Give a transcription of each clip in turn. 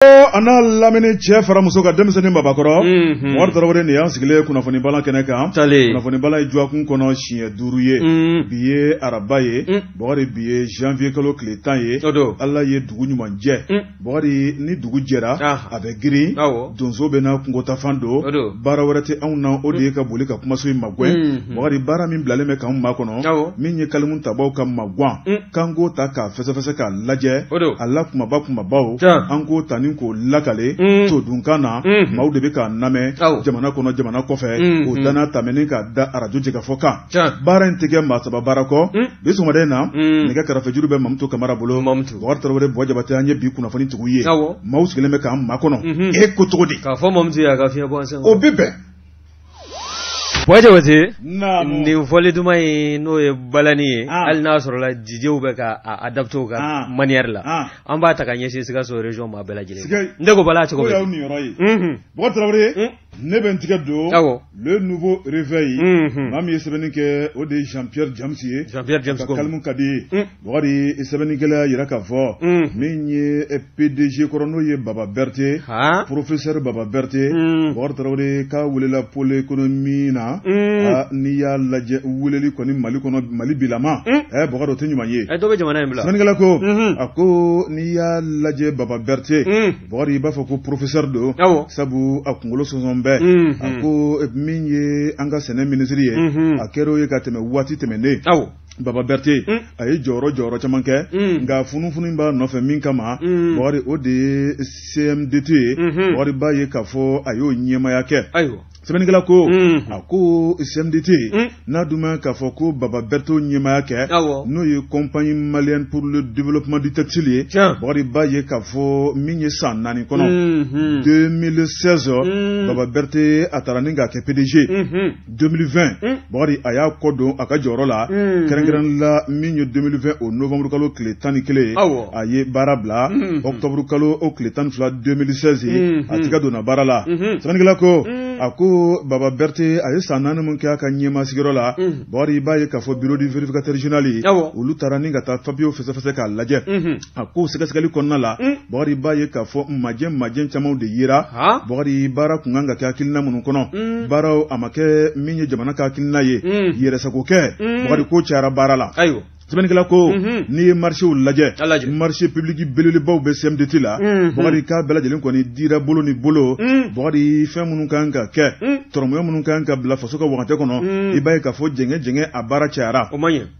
A n'a lamini cɛ fara muso ka denmisɛnnin babakɔrɔ Bubakari Tarawele, nin y'an sigilen kunnafoni balan kɛnɛ kan. Kunnafoni balan ye dɔgɔkun kɔnɔ siɲɛ 5 ye. Bi ye araba ye Bubakari, bi ye janvier kalo tile 10 ye. Ala ye dugu ɲuman jɛ Bubakari, ni dugu jɛra a bɛ girin, donso bɛ na kungotafan don. Baara wɛrɛ tɛ anw na, o de ye ka boli ka kumaso in magɛn Bubakari. Baara min bilalen bɛ k'anw makɔnɔ, min ye kalimu tabaw ka magwan, k'an k'o ta k'a fɛsɛfɛsɛ k'a lajɛ a la kumaba kumabaw, an k'o ta ni k'o lakale todunkan na. Maaw de bɛ k'a lamɛn jamana kɔnɔ, jamana kɔfɛ, o danna tɛmɛnen ka da arajo jɛkafɔ kan. Baara in tɛ kɛ maa saba baara kɔ. Bi sɔgɔmada in na, nɛgɛ karafejuru bɛ Mamutu Kamara bolo. Bubakari Tarawele, Buwa Jabate, an ye bi kunnafoni tigiw ye. Maaw sigilen bɛ k'an makɔnɔ. E ko cogo di? K'a fɔ Mamutu ye a ka fiɲɛ bɔ an sen. O bɛ bɛn. Buwa Jabate, nin fɔli duman in, n'o ye balani ye, hali n'a sɔrɔla dijew bɛ ka a adapté u ka manière la, an b'a ta ka ɲɛsin Sikaso région maa bɛɛ lajɛlen. N ko bala cogo bɛ y'aw niyɔrɔ ye. Bubakari Tarawele, ne bɛ n tigɛ don Le Nouveau Réveil. Maa min ye sɛbɛnni kɛ, o de ye Jean Pierre James ye. Jean Pierre James. Ka kalimu ka di ye Bubakari. Sɛbɛnnikɛla y'a jira k'a fɔ min ye PDG kɔrɔ, n'o ye Baba Berete, professeur Baba Berete. Bubakari Tarawele, k'a welela pôle économie na. N'i y'a lajɛ, weleli kɔni Mali kɔnɔ, Mali bilama, Bubakari, o tɛ ɲuman ye. Dɔ bɛ jamana in bila. Sɛbɛnnikɛla ko, a ko n'i y'a lajɛ Baba Berete, Bubakari, i b'a fɔ ko professeur don, sabu a kunkolo sɔnsɔn bɛɛ. A ko min ye an ka sɛnɛ minisiri ye, a kɛra o ye ka tɛmɛ waati tɛmɛnen. Baba Berete, a ye jɔyɔrɔ caman kɛ, nka funufunu b'a nɔfɛ min kama Bubakari, o de ye CMDT ye. Bubakari, b'a ye k'a fɔ a y'o ɲɛmaya kɛ. Sɛbɛnnikɛla ko, a ko CMDT n'a dun ma k'a fɔ ko Baba Berete ɲɛmaya kɛ, n'o ye Compagnie malienne pour le développement du textile ye. Bubakari, b'a ye k'a fɔ min ye san 4 kɔnɔ, 2016, Baba Berete a taara ni k'a kɛ PDG. 2020, Bubakari, a y'a kɔ don a ka jɔyɔrɔ la, kɛrɛnkɛrɛn la min ye 2020 o novembre kalo tile 11 ye, a ye baara bila. Octobre kalo o tile 12 2016 ye, a tigɛ donna baara la. Sɛbɛnnikɛla ko, a ko Baba Berete a ye san 4 min kɛ a ka ɲɛmaa sigiyɔrɔ la, Bubakari, i b'a ye k'a fɔ bureau du vérificateur général, olu taara ni ka taa papiyew fɛsɛfɛsɛ k'a lajɛ. A ko sɛgɛsɛgɛli kɔnɔna la, Bubakari, b'a ye k'a fɔ majɛ majɛ camanw de yera. Bubakari, baara kun kan ka kɛ hakilina minnu kɔnɔ, baaraw a ma kɛ min ye jamana ka hakilina ye, yɛrɛsago kɛ. Bubakari, ko cayara baara la. Sɛbɛnnikɛla ko n'i ye marchéw lajɛ, marché public belebelebaw bɛ CMDT la, Bubakari, k'a bɛɛ lajɛlen kɔni dira bolo ni bolo. Bubakari, fɛn minnu kan ka kɛ, tɔrɔmɔɲɔ minnu kan ka bila faso ka wagate kɔnɔ, i b'a ye k'a fɔ jɛngɛ jɛngɛ a baara cayara.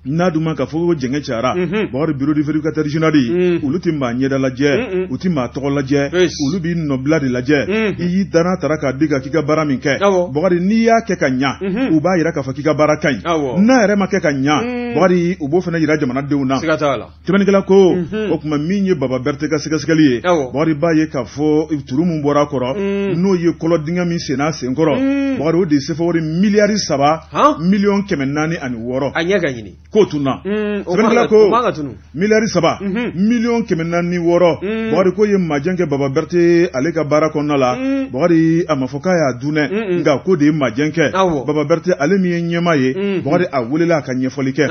N'a dun ma k'a fɔ ko jɛngɛ cayara, Bubakari, bureau du vérificateur général, olu tɛ maa ɲɛda lajɛ, u tɛ maa tɔgɔ lajɛ, olu b'i nɔbila de lajɛ. I y'i danna tara k'a di ka k'i ka baara min kɛ, Bubakari, n'i y'a kɛ ka ɲa, u b'a yira k'a fɔ k'i ka baara ka ɲi. N'a yɛrɛ ma kɛ ka ɲa, Bubakari, u b'o fana yira jamanadenw na. Sɛbɛnnikɛla ko o tuma min ye Baba Berete ka sɛgɛsɛgɛli ye, Bubakari, b'a ye k'a fɔ turu min bɔra a kɔrɔ, n'o ye kɔlɔ dingɛ min senna sen kɔrɔ, Bubakari, o de ye sefa wari miliyari 3 miliyɔn 406. A ɲɛ ka ɲini. K'o tunna. Sɛbɛnnikɛla ko miliyari 3 miliyɔn 406, Bubakari, k'o ye majɛ kɛ Baba Berete ale ka baara kɔnɔna la. Bubakari, a ma fɔ k'a y'a dun dɛ, nka k'o de ye majɛ kɛ. Baba Berete, ale min ye ɲɛmaa ye, Bubakari, a welela a ka ɲɛfɔli kɛ.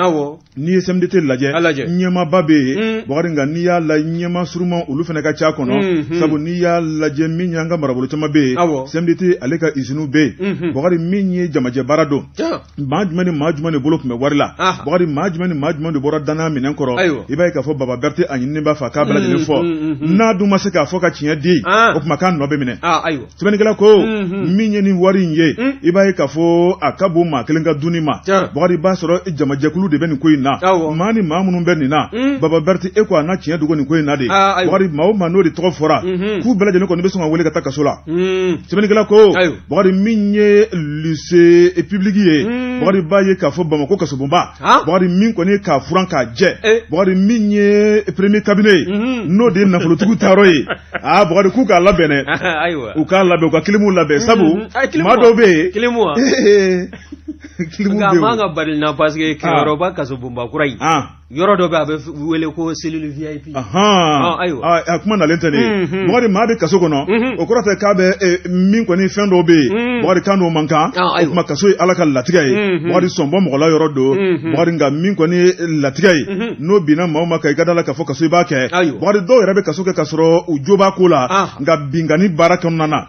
N'i ye CMDT lajɛ, ɲɛmaaba bɛ yen Bubakari, nka n'i y'a la ɲɛma surunman, olu fana ka ca kɔnɔ, sabu n'i y'a lajɛ min y'an ka marabolo caman bɛ yen, CMDT ale ka usine bɛ yen. Bubakari, min ye jamajɛ baara don, maa jumɛn ni maa jumɛn de bolo tun bɛ wari la? Bubakari, maa jumɛn ni maa jumɛn de bɔra danaya minɛn kɔrɔ? I b'a ye k'a fɔ Baba Berete a ɲininen b'a fɛ k'a bɛɛ lajɛlen fɔ. N'a dun ma se k'a fɔ ka tiɲɛ di, o tuma k'a nɔ bɛ minɛ. Sɛbɛnnikɛla ko min ye nin wari in ye, i b'a ye k'a fɔ a ka bon maa kelen ka dunni ma. Bubakari, i b'a sɔrɔ jamajɛkulu de bɛ nin ko in na, maa ni maa minnu bɛ nin na. Baba Berete, e ko a na tiɲɛ dogo nin ko in na de. Bubakari, maa o maa n'o de tɔgɔ fɔra, k'u bɛɛ lajɛlen kɔni bɛ sɔn ka wele ka taa kaso la. Sɛbɛnnikɛla ko Bubakari, min ye lycée public ye, Bubakari, b'a ye k'a fɔ Bamakɔ kasobonba, Bubakari, min kɔni k'a furan k'a jɛ, Bubakari, min ye premier cabinet ye, n'o de ye nafolotigiw taayɔrɔ ye, aa Bubakari, k'u k'a labɛn dɛ, u k'a labɛn, u ka kilimuw labɛn, sabu maa dɔw bɛ yen. Kilimu Nka bɛ yen man ka bali na, parce que Kɛlɛyɔrɔba kasobonba kura in, yɔrɔ dɔ bɛ, a bɛ wele ko cellule VIP. Ayiwa. A kuma nalen tɛ nin ye. Bakari, maa bɛ kaso kɔnɔ, o kɔrɔ tɛ k'a bɛ min kɔni, fɛn dɔw bɛ yen, Bakari, kan n'o man kan. O tuma kaso ye Ala ka latigɛ ye. Bakari, sɔnbɔ mɔgɔ la yɔrɔ don. Bakari, nka min kɔni ye latigɛ ye, n'o binna maa o ma kan, i ka da la k'a fɔ kaso i b'a kɛ. Bakari, dɔw yɛrɛ bɛ kaso kɛ k'a sɔrɔ u jo b'a ko la, nka binkanni baara kɔnɔna na.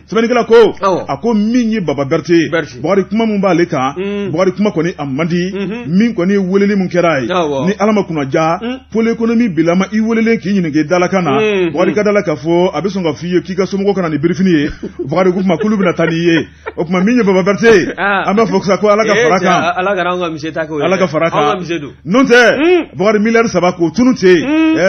Sɛbɛnnikɛla ko, a ko min ye Baba Berete ye, Bakari, kuma mun b'ale kan, Bakari, kuma kɔni a man di. Min kɔni ye weleli mun kɛra a ye, ni Ala ma kunnaja, pôle économie bilama, i welelen k'i ɲininka i dalakan na, Bakari, ka da la k'a fɔ a bɛ sɔn ka f'i ye k'i ka somɔgɔw ka na ni birifini ye. Bakari, ko tuma k'olu bɛna taa n'i ye. O tuma, min ye Baba Berete ye, an b'a fɔ sa ko Ala ka fara kan. Ala kana anw ka misi ta kɛ o ye. Ala ka fara kan. Anw ka misi don. N'o tɛ, Bakari, miliyari 3 k'o tunu ten,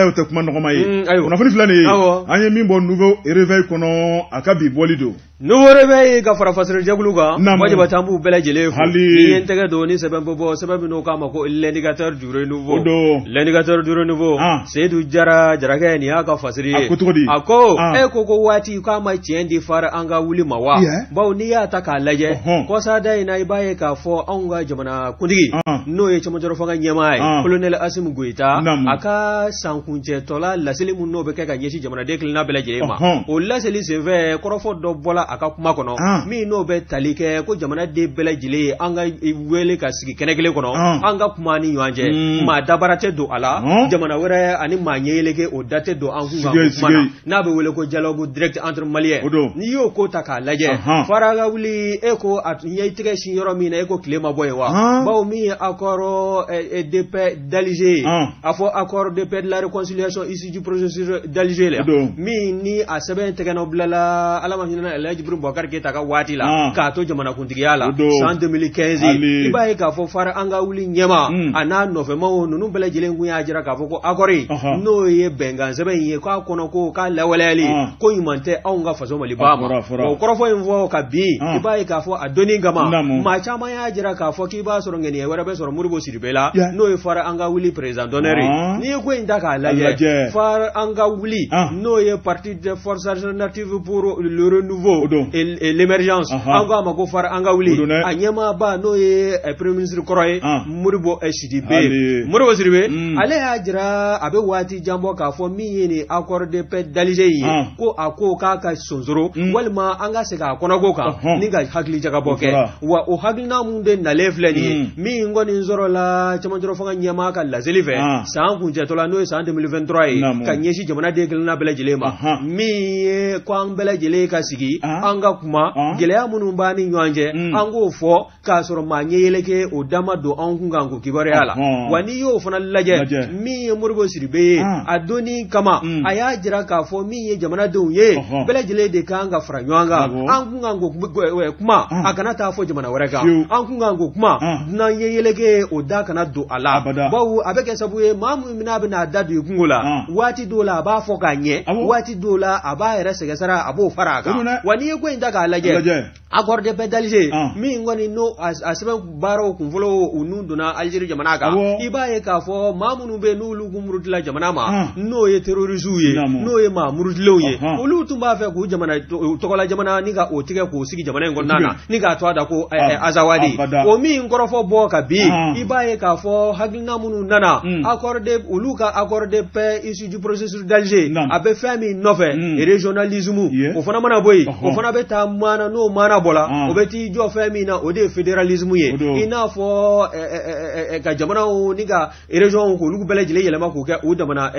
o tɛ kuma nɔgɔma ye. Kunnafoni filɛ nin ye, an ye min bɔ Nouveau Réveil kɔnɔ, a ka bi bɔli don. Nouveau Réveil ka fara fasirajɛkulu kan, Bajaba, an b'u bɛɛ lajɛlen fo. N'i ye n tɛgɛ don ni sɛbɛn bɛ bɔ, sɛbɛn min n'o k'a ma ko L'Indicateur du Renouveau, L'Indicateur du Renouveau, Seyidu Jara Jarakɛ, nin y'a ka fasiri ye. A ko cogo di? A ko e ko waati k'a ma tiɲɛ di fara an ka wuli ma wa? Bawo n'i y'a ta k'a lajɛ kɔsada in na, i b'a ye k'a fɔ anw ka jamana kuntigi, n'o ye cɛmancɛrɔ fanga ɲɛmaa ye, colonel Asimi Goyita, a ka sankuncɛtɔla laseli min n'o bɛ kɛ ka ɲɛsin jamanaden kelenna bɛɛ lajɛlen ma, o laseli senfɛ, kɔrɔfɔ dɔ bɔla a ka kuma kɔnɔ min n'o bɛ tali kɛ ko jamanaden bɛɛ lajɛlen ye, an ka wele ka sigi kɛnɛ kelen kɔnɔ, an ka kuma ni ɲɔgɔn cɛ, maa dabara tɛ don a la, jamana wɛrɛ ani maa ɲɛyeleke o da tɛ don an kun kan kuma na, n'a bɛ wele ko dialogue direct entre Maliens. N'i y'o ko ta k'a lajɛ, fara ka wuli, e ko a ɲɛ i tɛgɛ sin yɔrɔ min na, e ko tile ma bɔ yen wa? Bawo min ye accord de paix d'Alger ye, a fɔ accord de paix de la réconciliation issu du processus d'Alger la, min ni a sɛbɛn tɛgɛnɔ bilala, Ala ma hinɛ Elhaji Ibrahim Boubacar Keita ka waati la, k'a to jamanakuntigiya la san 2015, i b'a ye k'a fɔ fara an ka wuli ɲɛma a n'a nɔfɛmaw ninnu bɛɛ lajɛlen kun y'a jira k'a fɔ ko accord in, n'o ye bɛnkan sɛbɛn in ye, k'a kɔnɔ ko k'a lawaleyali ko ɲuman tɛ anw ka faso Maliba ma. O kɔrɔfɔ in fɔ ka bin, i b'a ye k'a fɔ a donni kama, maa caman y'a jira k'a fɔ k'i b'a sɔrɔ ŋaniya wɛrɛ bɛ sɔrɔ Modibo Sidibe la, n'o ye fara an ka wuli président d'honneur ye. N'i ye ko in ta k'a lajɛ, fara an ka wuli, n'o ye Parti des forces alternatives pour le renouveau et l'émergence, an k'a ma ko fara an ka wuli, a ɲɛmaaba n'o ye premier ministre kɔrɔ ye, Modibo Sidibe, Modibo Sidibe, ale y'a jira a bɛ waati jan bɔ k'a fɔ min ye nin accord de paix d'Alger ye, ko a ko k'a ka sonsoro walima an ka segin a kɔnɔko kan ni ka hakili jagabɔ kɛ. Wa o hakilina mun de nalen filɛ nin ye, min kɔni sɔrɔla cɛmancɛrɔ fanga ɲɛmaa ka laseli fɛ san kuncɛtɔ la, n'o ye san 2023 ye, ka ɲɛsin jamanaden kelenna bɛɛ lajɛlen ma, min ye ko an bɛɛ lajɛlen ka sigi, an ka kuma gɛlɛya minnu b'an ni ɲɔgɔn cɛ, an k'o fɔ k'a sɔrɔ maa ɲɛ yeleke o dama don anw kun kan k'o kibaruya la. Wa n'i y'o fana lajɛ, min ye Modibo Sidibe ye, a donni kama a y'a jira k'a fɔ min ye jamanadenw ye bɛɛ lajɛlen de kan ka fara ɲɔgɔn kan, an kun kan k'o kuma, a kana taa fɔ jamana wɛrɛ kan, an kun kan k'o kuma, dunan ɲɛ yeleke o da kana don a la, bawo a bɛ kɛ sababu ye maa min n'a bɛna a da don i kungo la, waati dɔw la a b'a fɔ k'a ɲɛ, waati dɔw la a b'a yɛrɛ sɛgɛsɛra, a b'o fara a kan. Wa n'i ye ko in ta k'a lajɛ, accord de paix d'Alger min kɔni n'o a sɛbɛn baaraw kunfɔlɔ u nun donna Algérie jamana kan, i b'a ye k'a fɔ maa minnu bɛ yen n'olu kun murutila jamana ma, n'o ye terroristes ye, n'o ye maa murutilenw ye, olu tun b'a fɛ k'u jamana tɔgɔla jamana ni ka o tigɛ k'o sigi jamana in kɔnɔna na, ni k'a to a da ko Azawadi. O min kɔrɔfɔ bɔ ka bin, i b'a ye k'a fɔ hakilina minnu nana accord de olu ka accord de paix issu du processus d'Alger, a bɛ fɛn min nɔfɛ, régionalisme, o fana mana bɔ yen, o fana bɛ taa maana, n'o maana bɔla, o bɛ t'i jɔ fɛn min na, o de ye fédéralisme ye, i n'a fɔ ka jamanaw ni ka région k'olu bɛɛ lajɛlen yɛlɛma k'u kɛ u jamana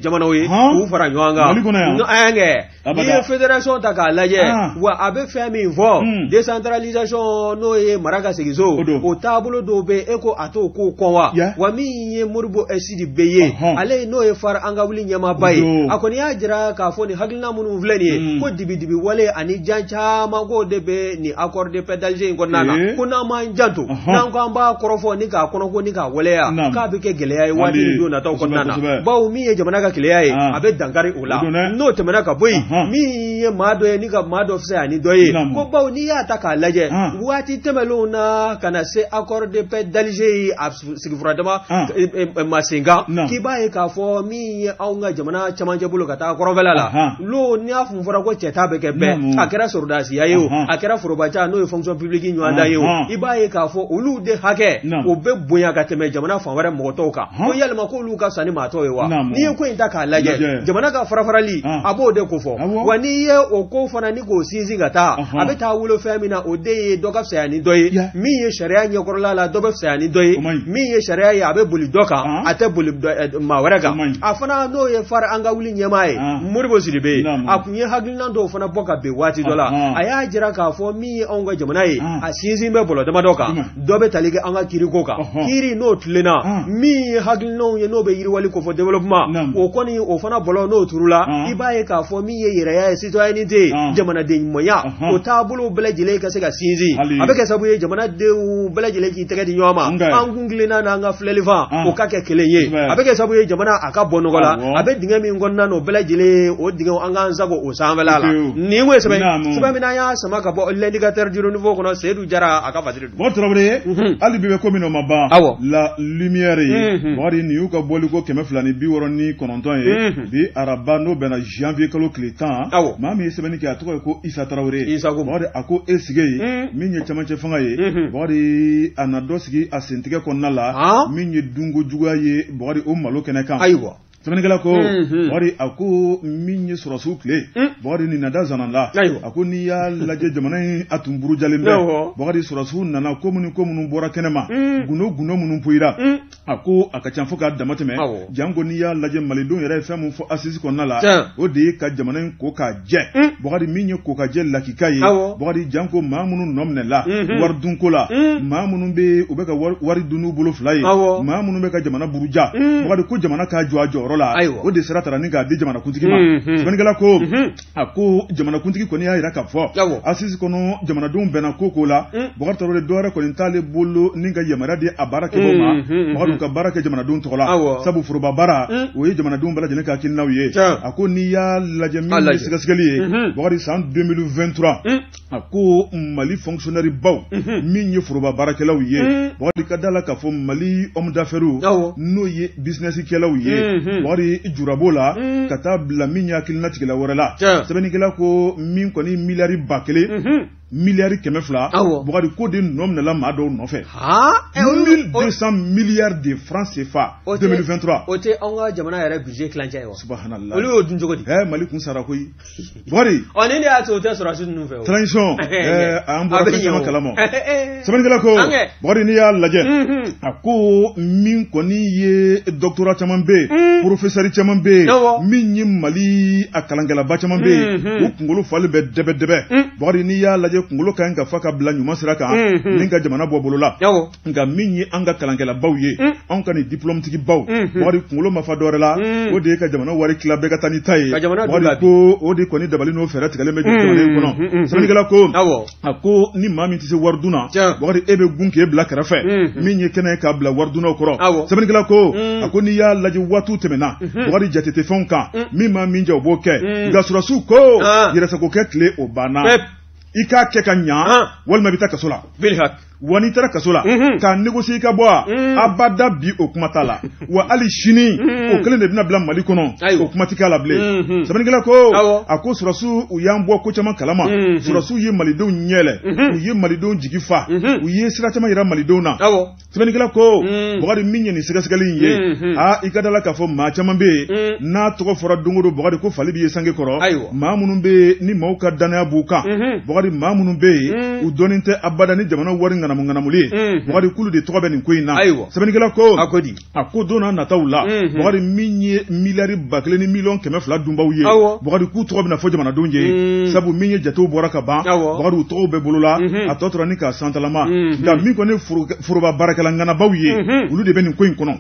jamanaw ye, k'u fara ɲɔgɔn kan. An kɛ n'i ye fédération ta k'a lajɛ, wa a bɛ fɛn min fɔ, décentralisation, n'o ye mara ka segin so, o taabolo dɔw bɛ e ko a t'o ko kɔn wa. Wa min ye Modibo Sidibe ye, ale n'o ye fara an ka wuli ɲɛmaaba ye, a kɔni y'a jira k'a fɔ nin hakilina minnu filɛ nin ye, ko dibidibi wale ani jan caman k'o de bɛ nin accord de paix d'Alger in kɔnɔna na, ko n'an m'an janto, n'an ko an b'a kɔrɔfɔ ni k'a kɔnɔko ni k'a waleya, k'a bɛ kɛ gɛlɛya ye waati ni don nataw kɔnɔna na, bawo min ye jamana ka keleya ye, a bɛ dankari o la. N'o tɛmɛna ka bɔ yen, min ye maa dɔ ye ni ka maa dɔ fisaya ni dɔ ye, ko bawo n'i y'a ta k'a lajɛ waati tɛmɛnlenw na ka na se accord de paix d'Alger ye, a sigifura dama ma sen kan, k'i b'a ye k'a fɔ min ye anw ka jamana camancɛ bolo ka taa kɔrɔnfɛla la, n'o n'i y'a fun fɔra ko cɛ ta bɛ kɛ hakɛ bɛɛ, a kɛra sɔrɔdasiya ye o, a kɛra forobaca n'o ye fonction publique ɲɔgɔndan ye o, i b'a ye k'a fɔ olu de hakɛ o bɛ bonya ka tɛmɛ jamana fan wɛrɛ mɔgɔ tɔw kan. Ko yalima k'olu ka fisa ni maa tɔw ye wa? N'i ye ko in ta k'a lajɛ, jamana ka farafarali a b'o de kofɔ. Wa n'i ye o ko fana ni k'o sinsin ka taa, a bɛ taa wolo fɛn min na, o de ye dɔ ka fisaya ni dɔ ye. Min ye sariya ɲɛkɔrɔla la, dɔ bɛ fisaya ni dɔ ye. Min ye sariya ye, a bɛ boli dɔ kan, a tɛ boli maa wɛrɛ kan. A fana n'o ye fari an ka wuli ɲɛmaa ye, Modibo Sidibe, a kun ye hakilina dɔw fana bɔ ka bin waati dɔ la. A y'a jira k'a fɔ min ye anw ka jamana ye, a sinsin bɛ bɔlɔ damadɔ kan. Dɔ bɛ tali kɛ an ka kiiriko kan, kiiri n'o tilenna. Min ye hakilinaw ye n'o bɛ yiriwali kofɔ, développement, o kɔni o fana bɔlɔ n'o turula, i b'a ye k'a fɔ min ye yɛrɛya ye, citoyenneté, jamanaden ɲumanya, o taabolo bɛɛ lajɛlen ka se ka sinsin. A bɛ kɛ sababu ye jamanadenw bɛɛ lajɛlen k'i tɛgɛ di ɲɔgɔn ma, an kun tilenna n'an ka filɛlifan o ka kɛ kelen ye. A bɛ kɛ sababu ye jamana a ka bɔ nɔgɔ la, a bɛ dingɛ min kɔnɔna na, o bɛɛ lajɛlen o dingɛw an k'an sago o sanfɛla la. Nin ye sɛbɛn sɛbɛn min n'an y'a sama ka bɔ L'Indicateur du Renouveau kɔnɔ, Seydou Jara a ka fasiri don. Bɔ Tarawele, hali bi bɛ ko min o ma ban. La Lumière ye, Bakari, nin y'u ka bɔliko 269 ye bi araba, n'o bɛnna janvier kalo tile 10. Maa min ye sɛbɛnni kɛ, a tɔgɔ ye ko Isa Tarawele. Isa ko Bakari, a ko e sigi yen, min ye camancɛ fanga ye, Bakari, a na dɔ sigi a sentigɛ kɔnɔna la, min ye dunko juguya ye, Bakari, o malo kɛnɛ kan. Ayiwa, sɛbɛnnikɛla ko, Bakari, a ko min ye sɔrɔsiw tile, Bakari, nin na da zana la. A ko n'i y'a lajɛ, jamana in a tun burujalen bɛ. Bakari, sɔrɔsiw nana, ko minnu ko minnu bɔra kɛnɛma, gundo gundo minnu poyira, a ko a ka ca fo k'a dama tɛmɛ. Janko n'i y'a lajɛ, malidenw yɛrɛ ye fɛn min fɔ assise kɔnɔna la, o de ye ka jamana in ko k'a jɛ. Bakari, min ye ko ka jɛ lakika ye, Bakari, janko maa minnu nɔ minɛla wari dunko la, maa minnu bɛ u bɛ ka wari dun n'u bolo fila ye, maa minnu bɛ ka jamana buruja, Bakari, ko jamana k'a jɔ a jɔyɔrɔ la, o de sira tara ni k'a di jamanakuntigi ma. Sɛbɛnnikɛla ko, a ko jamanakuntigi kɔni y'a jira k'a fɔ assise kɔnɔ jamanadenw bɛnna ko ko la. Bakari Tarawele, dɔwɛrɛ kɔni t'ale bolo ni ka yamaruya di a baarakɛbaw ma, Bakari, u ka baara kɛ jamanadenw tɔgɔ la, sabu foroba baara o ye jamanadenw bɛɛ lajɛlen ka hakilinaw ye. A ko n'i y'a lajɛ, min ye sɛgɛsɛgɛli ye, Bakari, san 2023, a ko Mali fonctionnaire baw, min ye foroba baarakɛlaw ye, Bakari, ka da la k'a fɔ Mali homme d'affaires, n'o ye business kɛlaw ye, Bakari, jurabo la ka taa bila min ye hakilina tigila wɛrɛ la. Sɛbɛnnikɛla ko min kɔni miliyari 1000, miliyari 200, Bakari, ko de nɔ minɛla maa dɔw nɔfɛ, 1200 milliards de francs CFA 2023. O tɛ anw ka jamana yɛrɛ budget tilancɛ ye wa? Subhanallah, olu y'o dun cogo di? Mali kun sara koyi, Bakari. Ɔ, ni ne y'a to o tɛ sɔrɔdasi ninnu fɛ o. Transition, an bɔra fɛn caman kalama. Sɛbɛnnikɛla ko, Bakari, n'i y'a lajɛ, a ko min kɔni ye doctorat caman bɛ yen, professeur caman bɛ yen, min ye Mali a kalankɛlaba caman bɛ yen, u kunkolo falen bɛ dɛbɛ dɛbɛ. Bakari, n'i y'a lajɛ, kunkolo ka ɲi ka fa ka bila ɲuman sira kan ni ka jamana bɔ bolo la. Nka min ye an ka kalankɛlabaw ye, anw ka nin diplôme tigi baw, Bakari, kunkolo ma fa dɔwɛrɛ la, o de ye ka jamana wari tila, bɛɛ ka taa ni ta ye. Bakari, ko o de kɔni dabali n'o fɛɛrɛ tigɛlen bɛ jamana in kɔnɔ. Sɛbɛnnikɛla ko, a ko ni maa min tɛ se wari dun na, Bakari, e bɛ gun k'e bila kɛrɛfɛ, min ye kɛnɛ ye k'a bila wari dunnaw kɔrɔ. Sɛbɛnnikɛla ko, a ko n'i y'a lajɛ, waatiw tɛmɛna, Bakari, jate tɛ fɛnw kan, min maa min jɛ, o b'o kɛ. Nka sɔrɔdasiw ko yɛrɛsago kɛ tile o banna, i k'a kɛ ka ɲa walima i bɛ taa kaso la. Wa n'i taara kaso la k'a négocier i ka bɔ, a abada bi o kuma t'a la. Wa hali sini o kelen de bɛna bila Mali kɔnɔ, o kuma tɛ k'a la bilen. Sɛbɛnnikɛla ko, a ko sɔrɔdasiw u y'an bɔ ko caman kalama. Sɔrɔdasiw ye malidenw ɲɛlɛ, u ye malidenw jigi fa, u ye sira caman yira malidenw na. Sɛbɛnnikɛla ko, Bakari, min ye nin sɛgɛsɛgɛli in ye, aa, i ka da la k'a fɔ maa caman bɛ yen n'a tɔgɔ fɔra don o don, Bakari, ko fali b'i ye sange kɔrɔ. Maa minnu bɛ yen ni maaw ka danaya b'u kan, Bakari, maa minnu bɛ yen u dɔnnen tɛ abada ni jamana wari ŋanamu ŋanamuli ye, Bakari, k'olu de tɔgɔ bɛ nin ko in na. Sɛbɛnnikɛla ko, a ko don n'a nataw la, Bakari, min ye miliyari 1000 ni miliyɔn 200 dunbaw ye, Bakari, k'u tɔgɔ bɛna fɔ jamanadenw ye, sabu min ye jatew bɔra ka ban, Bakari, u tɔgɔw bɛ bolo la, a tɔ tora ni k'a santalama. Nka min kɔni foroba baarakɛla ŋanabaw ye, olu de bɛ nin ko in kɔnɔ.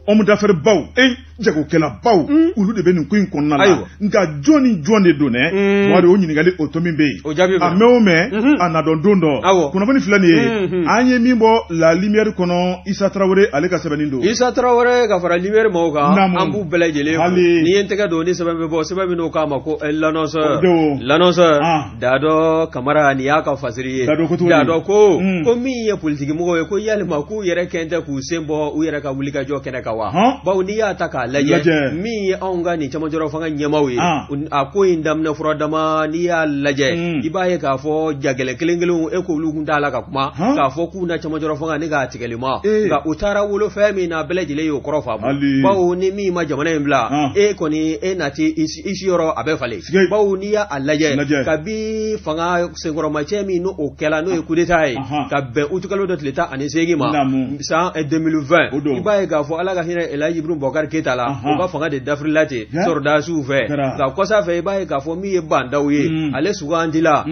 Homme d'affaires baw, jagokɛla baw, olu de bɛ nin ko in kɔnɔna la. Nka jɔn ni jɔn de don dɛ, Bakari, o ɲininkali o tomi bɛ yen. A mɛn o mɛn, a na dɔn don dɔ. Kunnafoni filɛ nin ye, an ye min bɔ La Lumière kɔnɔ, Isa Tarawele ale ka sɛbɛnni don. Isa Tarawele ka fara Lumière maaw kan, an b'u bɛɛ lajɛlen fo. N'i ye n tɛgɛ don ni sɛbɛn bɛ bɔ, sɛbɛn min n'o k'a ma ko L'Annonceur, L'Annonceur, Dadɔ Kamara, nin y'a ka fasiri ye. Dadɔ ko, ko min ye politikimɔgɔw ye, ko yalima k'u yɛrɛ kɛn tɛ k'u sen bɔ u yɛrɛ ka wulikajɔ kɛnɛ kan wa? Bawo n'i y'a ta k'a lajɛ min ye anw ka nin cɛmancɛrɔ fanga ɲɛmaaw ye, a ko in daminɛ fura dama, n'i y'a lajɛ, i b'a ye k'a fɔ jagɛlɛn kelen kelenw e k'olu kun t'a la ka kuma k'a fɔ k'u na cɛmancɛrɔ fanga ni k'a tigɛli ma, nka u taara wolo fɛn min na, bɛɛ lajɛlen y'o kɔrɔ faamu, bawo ni min ma jamana in bila, e kɔni e na ti i siyɔrɔ a bɛ falen, bawo n'i y'a lajɛ kabi fanga senkɔrɔmacɛ min n'o kɛla, n'o ye coup d'état ye ka bɛn utukalo dɔ tile 18 ma san 2020, i b'a ye k'a fɔ Ala ka hinɛ Elhaji Ibrahim Boubacar Keita la, o ka fanga de dafirila ten sɔrɔdasiw fɛ. Nka kɔsa fɛ, i b'a ye k'a fɔ min ye Bah N'Daw ye, ale sugandila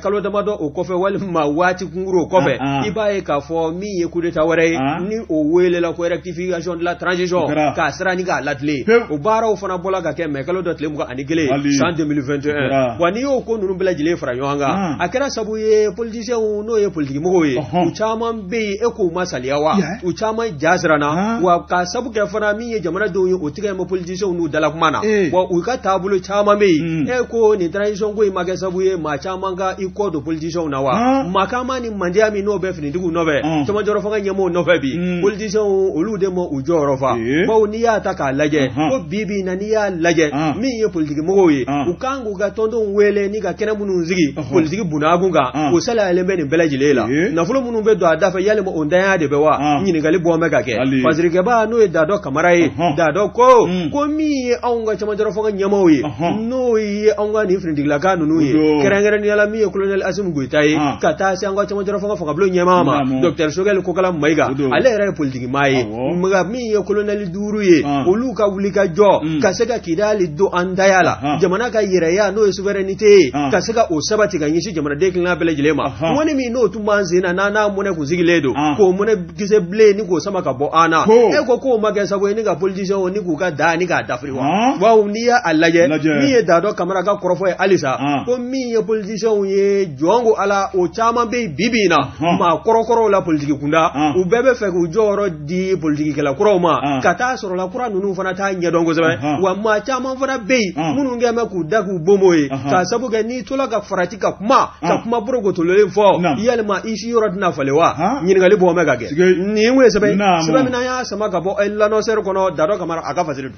kalo damadɔ o kɔfɛ walima waati kunkuru o kɔfɛ, i b'a ye k'a fɔ min ye coup d'état wɛrɛ ye ni o welela ko rectification de la transition, k'a sira ni k'a latilen, o baaraw fana bɔla ka kɛ mɛ kalo dɔ tile 21 san 2021. Wa n'i y'o ko ninnu bɛɛ lajɛlen fara ɲɔgɔn kan, a kɛra sabu ye politiciens, n'o ye politikimɔgɔw ye, u caman bɛ yen, e k'u ma saliya wa u caman ja siranna, wa k'a sabu kɛ fana min ye jamanadenw ye, o tigɛ ma politiciens n'u dala kuma na, wa u ka taabolo caman bɛ yen, e ko nin transition ko in ma kɛ sabu ye maa caman ka i kɔ don politiciens na wa. Makama ni mandiya min n'o bɛ finitigiw nɔfɛ, cɛmancɛrɔ fanga ɲɛmɔgɔw nɔfɛ bi, politiciens olu de ma u jɔyɔrɔ fa, bawo n'i y'a ta k'a lajɛ ko bi bi in na, n'i y'a lajɛ min ye politikimɔgɔw ye, u kan k'u ka tɔndenw wele ni ka kɛnɛ minnu sigi politiki bunakun kan, o saliyalen bɛ nin bɛɛ lajɛlen la. Nafolo minnu bɛ don a da fɛ, yalima o ntanya de bɛ wa? Ɲininkali bɔ bɛ ka kɛ. Fasirikɛba, n'o ye Dadɔ Kamara ye, Dadɔ ko ko min ye anw ka cɛmancɛrɔ fanga ɲɛmaaw ye, n'o ye anw ka nin finitigilaka ninnu ye, kɛrɛnkɛrɛnnenya la min ye colonel Assimi Goïta ye, ka taa se an ka cɛmancɛrɔ fanga fangabulon ɲɛmaa ma, docteur Choguel Kokala Maïga, ale yɛrɛ ye politikimaa ye, nka min ye colonel duuru ye, olu ka wuli ka jɔ ka se ka Kidali don an taya la, jamana ka yɛrɛya, n'o ye souveraineté ye, ka se ka o sabati ka ɲɛsin jamanaden kelenna bɛɛ lajɛlen ma. Ŋɔni min n'o tun b'an sen na, n'an n'a mɔnɛ kun sigilen don k'o mɔnɛ kisɛ bilen ni k'o sama ka bɔ an na, e ko k'o ma kɛ sababu ye ni ka politiciens ni k'u ka da ni k'a dafiri wa? Bawo n'i y'a lajɛ, min ye Dadɔ Kamara ka kɔrɔfɔ ye halisa, ko min ye politiciens ye, jɔn ko Ala, o caman bɛ yen bi bi in na, maa kɔrɔkɔrɔw la politiki kunda, u bɛɛ bɛ fɛ k'u jɔyɔrɔ di politikikɛla kuraw ma, ka taa sɔrɔla kura ninnu fana t'a ɲɛdɔn kosɛbɛ, wa maa caman fana bɛ yen minnu kɛ bɛ k'u da k'u bonbon ye, k'a sabu kɛ n'i tola ka farati ka kuma ka kuma borokotolen fɔ, yalima i si yɔrɔ tɛna falen wa? Ɲininkali bɔ bɛ ka kɛ. Nin ye sɛbɛn sɛbɛn min n'an y'a sama ka bɔ L'Annonceur kɔnɔ, Dadɔ Kamara a ka fasiri don.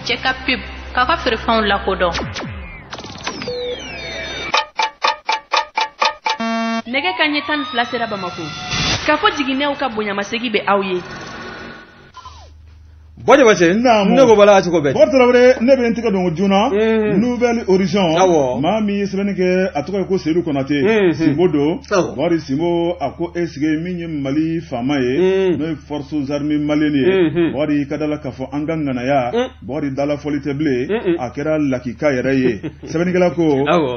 Cɛ ka pub k'a ka feerefɛnw lakodɔn. Nɛgɛ ka ɲɛ 12 sera Bamako k'a fɔ jiginɛw ka bonyamasegi bɛ aw ye. Bɔ Jabate, ne ko bala cogo bɛɛ. Bɔkari Tarawele, ne bɛ n tɛgɛ don joona Nouvel Horizon. Maa min ye sɛbɛnni kɛ, a tɔgɔ ye ko Seyidu Konate Sinbo don. Bɔkari Sinbo a ko e sigi min ye Mali faama ye, n'o ye forces armées maliennes ye, Bɔkari, ka da la k'a fɔ an ka ŋanaya, Bɔkari, dalafɔli tɛ bilen, a kɛra lakika yɛrɛ ye. Sɛbɛnnikɛla ko,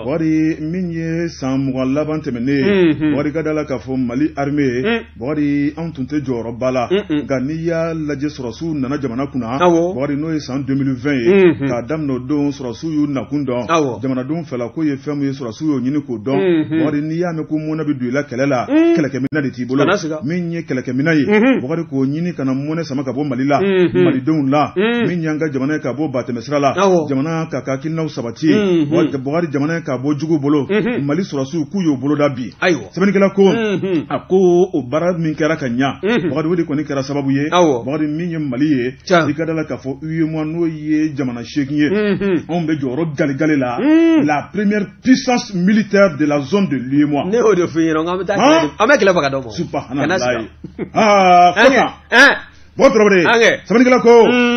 Bɔkari, min ye san 20 laban tɛmɛnen ye, Bɔkari, ka da la k'a fɔ Mali armée, Bɔkari, anw tun tɛ jɔyɔrɔba la, nka n'i y'a lajɛ, sɔrɔsiw nana jamana kunna, Bɔkari, n'o ye san 2020 ye, k'a daminɛ o don, sɔrɔsiw y'u nakun dɔn, jamanadenw fɛla ko ye fɛn min ye, sɔrɔsiw y'o ɲini k'o dɔn. Bɔkari, n'i y'a mɛn ko mɔnɛ bɛ don i la kɛlɛ la, kɛlɛkɛminɛ de t'i bolo. Min ye kɛlɛkɛminɛ ye, Bɔkari, k'o ɲini ka na mɔnɛ sama ka bɔ Mali la, malidenw la, min y'an ka jamana ye ka bɔ batɛmɛsira la, jamana k'a ka hakilinaw sabati, Bɔkari, jamana ye ka bɔ jugu bolo, Mali sɔrɔsiw k'u y'o boloda bi. Sɛbɛnnikɛla ko, a ko o baara min kɛra ka ɲa, Bɔkari, o de kɔni kɛra sababu ye, Bɔkari, min ye Mali ye, i ka da la k'a fɔ UEMOA, n'o ye jamana 8 ye, anw bɛ jɔyɔrɔ galegale la, la première puissance militaire de la zone de l'UEMOA. Ne y'o de f'i ɲɛna, an bɛ taa kɛlɛ, an bɛ kɛlɛ faga dɔ ma. Subahanallahi, aa fo tan. Bɔ Tarawele, sɛbɛnnikɛla ko,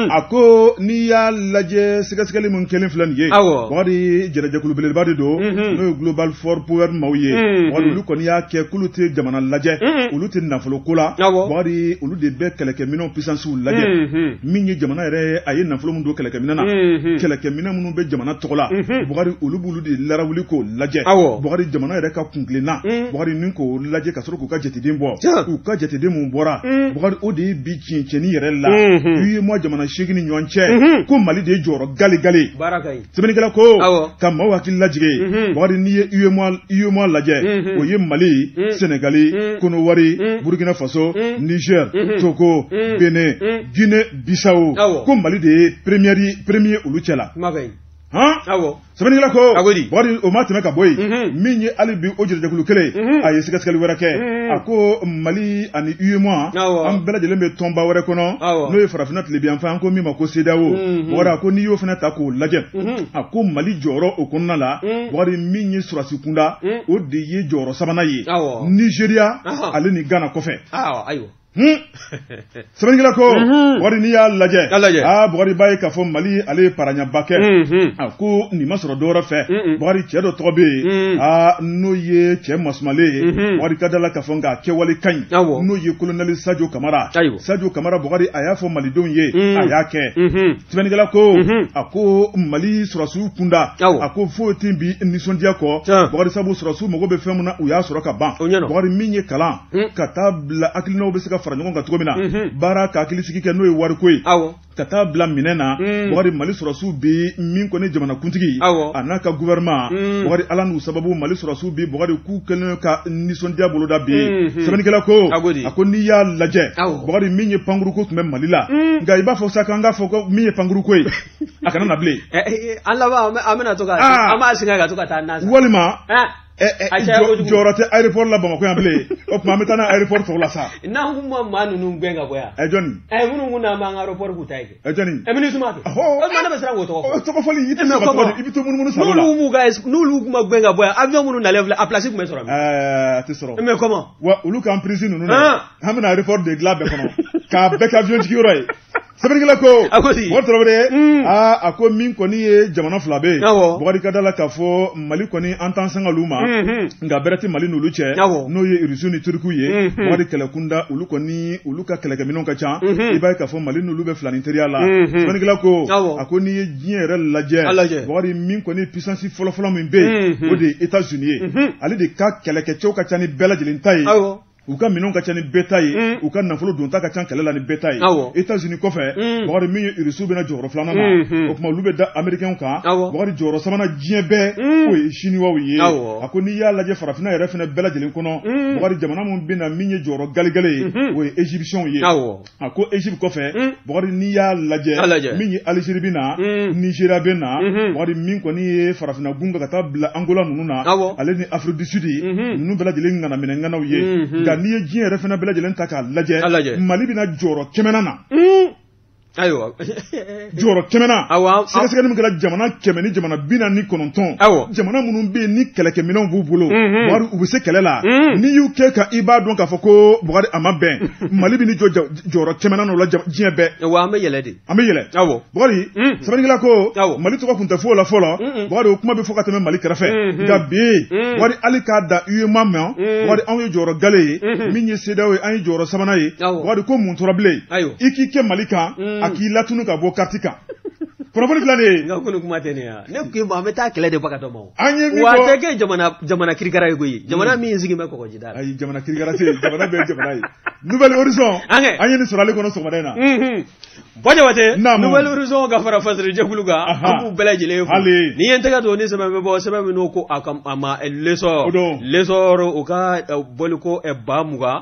a ko n'i y'a lajɛ, sɛgɛsɛgɛli min kɛlen filɛ nin ye, Bɔkari, jɛrɛjɛkulu belebeleba de don, n'o ye Global For Power maaw ye. Bɔkari, olu kɔni y'a kɛ k'olu tɛ jamana lajɛ, olu tɛ nafolo ko la, Bɔkari, olu de bɛ kɛlɛkɛminɛnw puissance lajɛ. Min ye jamana yɛrɛ ye, a ye nafolo min don kɛlɛkɛminɛn na, kɛlɛkɛminɛn minnu bɛ jamana tɔgɔ la, Bɔkari, olu b'olu de larawuli k'o lajɛ. Bɔkari, jamana yɛrɛ ka kuntilenna, Bɔkari, ni k'o lajɛ ka sɔrɔ k'u ka jateden bɔ. U ka jateden mun bɔra, Bɔkari, o de ye bi tiɲɛni yɛrɛ la UEMOA jamana 8 ni ɲɔgɔn cɛ, ko Mali de ye jɔyɔrɔ gale gale. Sɛbɛnnikɛla ko, ka maaw hakili lajigin, Bɔkari, n'i ye UEMOA lajɛ, o ye Mali, Senegali, Konowari, Burkina Faso, Niger, Togo, Benin, Guinée Bissau, ko Mali de ye premier olu cɛ la. Han, sɛbɛnnikɛla ko Bukari, o ma tɛmɛ ka bɔ yen, min ye hali bi o jɛrɛjɛkulu kelen, a ye sɛgɛsɛgɛli wɛrɛ kɛ. A ko Mali ani UEMOA, an bɛɛ lajɛlen bɛ tɔnba wɛrɛ kɔnɔ, n'o ye farafinna tilebinyanfan, an ko min ma ko CEDEAO. Bukari, a ko n'i y'o fana ta k'o lajɛ, a ko Mali jɔyɔrɔ o kɔnɔna la, Bukari, min ye sɔrɔdasi kunda, o de ye jɔyɔrɔ sabanan ye Nigéria ale ni Ghana kɔfɛ. Ayiwa. Sɛbɛnnikɛla ko, Bukari, n'i y'a lajɛ, aa Bukari, b'a ye k'a fɔ Mali ale ye paraɲaba kɛ. A ko nin ma sɔrɔ dɔwɛrɛ fɛ, Bukari, cɛ dɔ tɔgɔ bɛ yen, aa n'o ye cɛ masumalen ye, Bukari, ka da la k'a fɔ nka a kɛwale ka ɲi, n'o ye colonel Sadio Kamara. Sadio Kamara, Bukari, a y'a fɔ malidenw ye, a y'a kɛ. Sɛbɛnnikɛla ko, a ko Mali sɔrɔdasiw kunda, a ko foyi tɛ bi nisɔndiya kɔ, Bukari, sabu sɔrɔdasiw mago bɛ fɛn min na, u y'a sɔrɔ ka ban. Bukari, min ye kalan ka taa bila hakilinaw bɛ se ka fara ɲɔgɔn kan cogo min na, baara ka hakilisigi kɛ, n'o ye wariko ye, ka taa bila minɛn na, Bukari, Mali sɔrɔdasiw bi min kɔni jamanakuntigi a n'a ka gouvernement, Bukari, Ala n'u sababu, Mali sɔrɔdasiw bi, Bukari, k'u kɛlen ka nisɔndiya boloda bi. Sɛbɛnnikɛla ko, a ko n'i y'a lajɛ, Bukari, min ye pankuruko tun bɛ Mali la, nka i b'a fɔ sa k'an k'a fɔ ko min ye pankuruko ye, a kana na bilen. An laban an bɛna to ka an b'a singɛ ka to ka taa nan san. Walima jɔyɔrɔ tɛ aéroport la Bamakɔ yan bilen. O tuma an bɛ taa n'a aéroport tɔw la sa. N'an kun ma maa ninnu gɛn ka bɔ yan. Ɛ, jɔnni? Ɛ, minnu kun n'an b'an ka aéroport k'u ta ye kɛ. Ɛ, jɔnni? Ɛ, MINUSMA kɛ. O tuma ne bɛ siran k'o tɔgɔ fɔ. Tɔgɔ fɔli, i tɛ se ka tɔgɔ di, i bɛ to munumunu salo la. N'olu m'u ka n'olu kun ma gɛn ka bɔ yan, avion minnu nalen filɛ, a place tun bɛ sɔrɔ min? Ɛɛ, a tɛ sɔrɔ. Mais comment? Wa olu ka emprise ninnu na, an bɛna aéroport de dilan bɛɛ kɔnɔ k'a bɛɛ kɛ avion jigiyɔrɔ ye. Sɛbɛnnikɛla ko, Bukari Tarawele, aa a ko min kɔni ye jamana fila bɛ yen, Bukari, ka da la k'a fɔ Mali kɔni, an t'an sanga olu ma, nka bɛrɛ tɛ Mali n'olu cɛ, n'o ye Irisiw ni Turikiw ye. Bukari, kɛlɛkunda, olu kɔni, olu ka kɛlɛkɛminɛnw ka ca, i b'a ye k'a fɔ Mali n'olu bɛ filanin teriya la. Sɛbɛnnikɛla ko, a ko n'i ye diɲɛ yɛrɛ lajɛ, Bukari, min kɔni puissance fɔlɔfɔlɔ min bɛ yen, o de ye États-Unis ye. Ale de ka kɛlɛkɛcɛw ka ca ni bɛɛ lajɛlen ta ye, u ka minɛnw ka ca ni bɛɛ ta ye, u ka nafolo donta ka ca kɛlɛ la ni bɛɛ ta ye. États-Unis kɔfɛ, Bukari, min ye Irisiw bɛna jɔyɔrɔ filanan na, o tuma olu bɛ da Américains kan. Bukari, jɔyɔrɔ sabanan diɲɛ bɛɛ, o ye Chinois ye. A ko n'i y'a lajɛ farafinna yɛrɛ fana bɛɛ lajɛlen kɔnɔ, Bukari, jamana min bɛ na min ye jɔyɔrɔ galegale ye, o ye Égyptiens ye. A ko Égypte kɔfɛ, Bukari, n'i y'a lajɛ, min ye Algérie bɛ na, Nigéria bɛ na. Bukari, min kɔni ye farafinna gun kan ka taa bila Angola ninnu na, ale ni Afrique du Sud ninnu bɛɛ lajɛlen ŋanaminɛ ŋanaw ye. Nka n'i ye diɲɛ yɛrɛ fana bɛɛ lajɛlen ta k'a lajɛ, Mali bɛna jɔyɔrɔ 100nan na. Ayiwa. Jɔyɔrɔ 100nan. Sɛgɛsɛgɛli min kɛra jamana 100 ni jamana 49, jamana minnu bɛ yen ni kɛlɛkɛminɛnw b'u bolo, Bukari, u bɛ se kɛlɛ la, n'i y'u kɛ kan, i b'a dɔn k'a fɔ ko, Bukari, a ma bɛn, Mali bɛ ni jɔ jɔyɔrɔ 100nan o la diɲɛ bɛɛ. Wa an bɛ yɛlɛ de. An bɛ yɛlɛ. Bukari, sɛbɛnnikɛla ko, Mali tɔgɔ tun tɛ fɔ o la fɔlɔ. Bukari, o kuma bɛ fɔ ka tɛmɛ Mali kɛrɛfɛ, nka bi, Bukari, hali k'a da UEMOA ma, Bukari, anw ye jɔyɔrɔ gale ye. Min ye CEDEAO ye, an ye jɔyɔrɔ sabanan ye. Bukari ko mun tora bilen? I k'i kɛ Mali kan, a k'i latunu ka bɔ carte kan. Kunnafoni filɛ nin ye. Nka ko nin kuma tɛ nin ye ne k'i ma, an bɛ taa kɛlɛ de bagatɔ ma o. An ye min fɔ, wa a tɛ kɛ jamana jamana kirikara ye koyi, jamana min sigi bɛ kɔgɔjida la. Ayi, jamana kirikara tɛ yen, jamana bɛɛ ye jamana ye. Nouvel Horizon, an ye nin sɔrɔ ale kɔnɔ sɔgɔmada in na. Bɔjabate, Nouvel Horizon ka fara fasiri jɛkulu kan, an b'u bɛɛ lajɛlen fo. Ni ye n tɛgɛ don ni sɛbɛn bɛ bɔ, sɛbɛn min n'o ko a ma L'Essor, L'Essor o ka bɔliko 2054,